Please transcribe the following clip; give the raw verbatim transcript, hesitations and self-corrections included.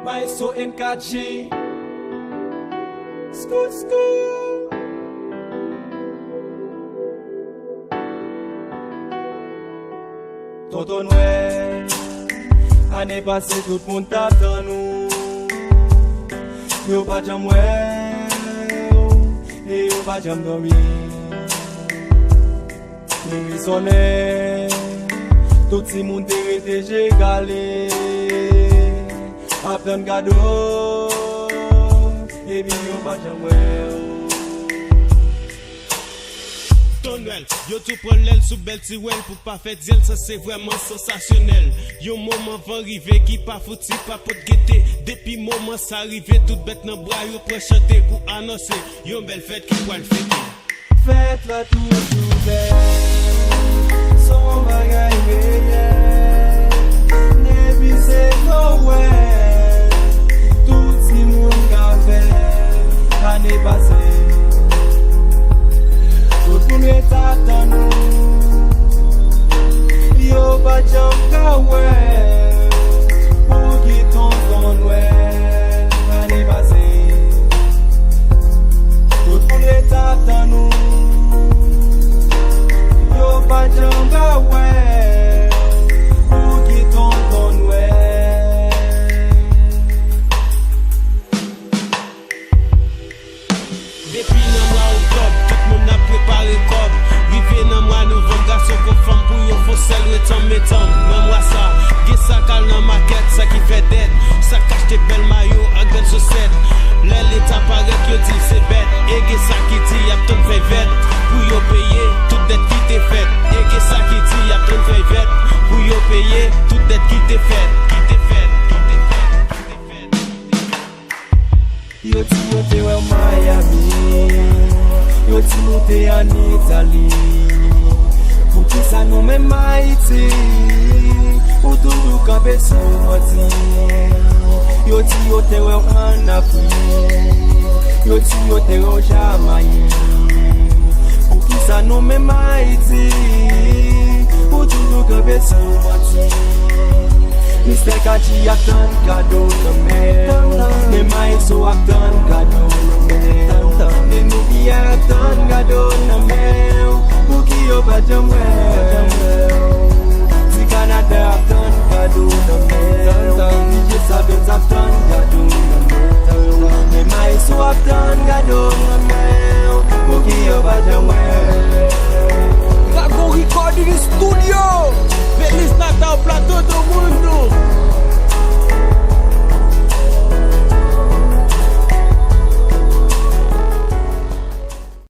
Maestro N K G. Scoot, scoot. Tonton Nwèl, ane pase tout moun t ap tann ou. Yo pa t janm wè w, e yo pa t janm dòmi. Minui sonnen, tout timoun te rete je kale, ap tann kado, epi yo pa t janm wè w. Ton Nwèl, yo tou pran lèl sou bèl ti wèl pou pa fè dyèl, sa se vrèman sansasyonèl. Yon moman van rive ki pa fouti pa pot gete. Depi moman sa rive, tout bèt nan bwa yo pran chante pou anonse yon bèl fèt ki pral fete. Fèt la toujou bèl, se yon bagay reyèl. Depi se Nwèl, tout timoun ka fè l. Ane pase, tout moun ret ap tann ou. Yo pa t janm ka wè w, pouki Tonton Nwèl. Ane pase, tout moun ret ap tann ou. Yo pa t janm ka wè w, pouki Tonton Nwèl. Depi nan mwa oktòb, tout moun ap prepare kòb. Rive nan mwa novanm, gason kon fanm pou yon fo sèl ret anmetan. Nan mwa sa, gen sa k al nan makèt, sa ki fè dèt, sa k achte bèl mayo ak bèl sosèt. Lè Leta parèt, yo di l se bèt. E gen sa ki di y ap tann fèy vèt pou yo peye tout dèt ki te fèt. E gen sa ki di y ap tann fèy vèt pou yo peye tout dèt ki te fèt, ki te fèt, ki te fèt, ki te fèt. Yo di yo te wè w Miami, yo di nou te ann Itali. Poukisa nou menm Ayiti, ou toujou kanpe sou manti? Yo di yo te wè w ann Afrik, yo di yo te wè w Jamayik. Poukisa nou menm Ayiti, ou toujou kanpe sou manti? Mistè Kadji ap tann kado nan men w. Men Maestro ap tann kado nan men w. Men Nouvi ap tann kado nan men w. Pouki yo pa t janm wè w?